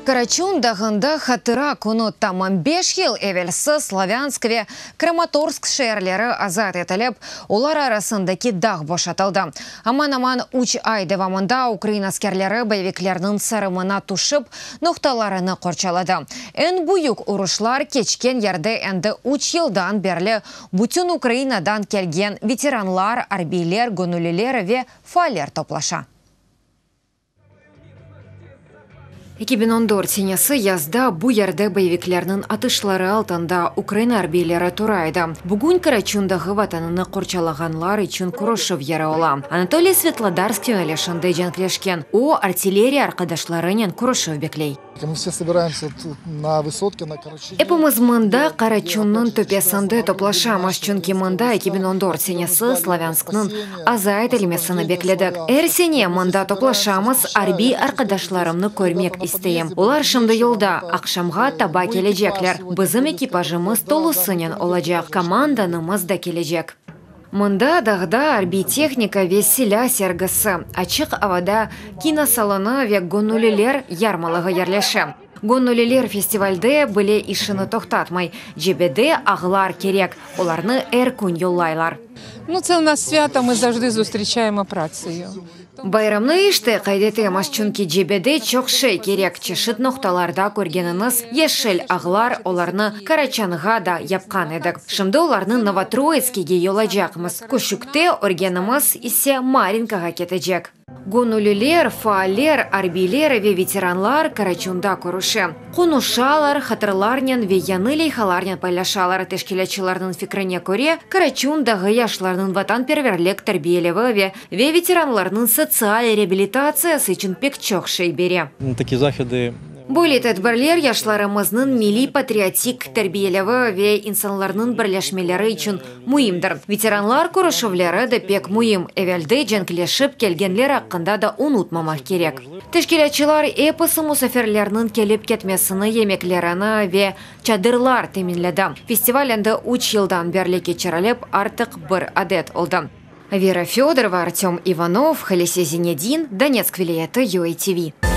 Karaçun dağında Hatıra künü tamam beş yıl evelsi Slavânsk ve Kramatorsk şeerleri azat etilip, olar arasındaki dağ boşatıldı. Aman-aman üç ay devamında ukrain askerleri boyeviklerniñ sarımına tüşip, noqtalarını qorçaladı. Eñ büyük uruşlar keçken yerde endi üç yıldan berli bütün Ukrainadan kelgen veteranlar, arbiyler, göñülliler ve faaller toplaşa. 2014 senesi yazda bu yerde boyeviklerniñ atışları altında ukrain arbiyleri tura edi. Bugün Karaçun dağı Vatanını qorçalağanlar içün körüşüv yeri ola. Anatoliy Svetlodarsk yönelişinde cenkleşken. O, artilleriya arqadaşlarınen körüşüv bekley. Мы все собираемся тут на высотке, на Карачуне. Epimiz mında Karaçunnıñ töpesinde toplaşamız, çünki mında 2014 senesi Slavânsknıñ azat etilmesini bekledik. Er sene mında toplaşamız, arbiy arqadaşlarımnı körmek isteyim. Olar şimdi yolda, aqşamğa taba kelecekler. Bizim ekipajımız tolusınen olacaq, komandanımız da kelecek. Mında dağda arbiy tehnika ve silâ sergisi, açıq avada kinosalonı ve göñülliler yarmalığı yerleşe. Göñülliler festivalde bile işini toqtatmay, cebede ağlar kerek, olarnı er kün yollaylar. Ну, це у нас свято, ми завжди зустрічаємо працею. Bayramnı işte qayd etemiz, çünki cebede çoq şey kerek, çeşit noqtalarda körgeniñiz yeşil ağlar, olarnı Karaçanğa da yapqan edik. Şimdi olarnı Novotroitskiyge yollaycaqmız, Köşükte örgenimiz ise Marinkağa ketecek. Göñülliler, faaller, arbiyler ve veteranlar Karaçunda körüşe. Qonuşalar, hatıralarnen ve yañı leyhalarnen paylaşalar. Teşkilâtçılarnıñ fikrine köre, Karaçun dağı yaşlarnıñ vatanperverlik terbiyelevi ve ve veteranlarnıñ sotsial reabilitatsiyası içün pek çoq şey bere. Такі заходи Böyle tedbirler yaşlarımıznıñ milliy-patriotik terbiyelevi ve insanlarnıñ birleşmeleri içün müimdir. Veteranlar körüşüvleri de pek müim. Evelde cenkleşip kelgenler aqqında da unutmamaq kerek. Teşkilâtçılar episi musafirlerniñ kelip ketmesini, yemeklerini ve çadırlar teminledi. Festival endi üç yıldan berli keçirilip, artıq bir adet oldı. Vera Fedorova, Artem Ivanov, Halise Zinedin, Donetsk vilâyeti, UATV.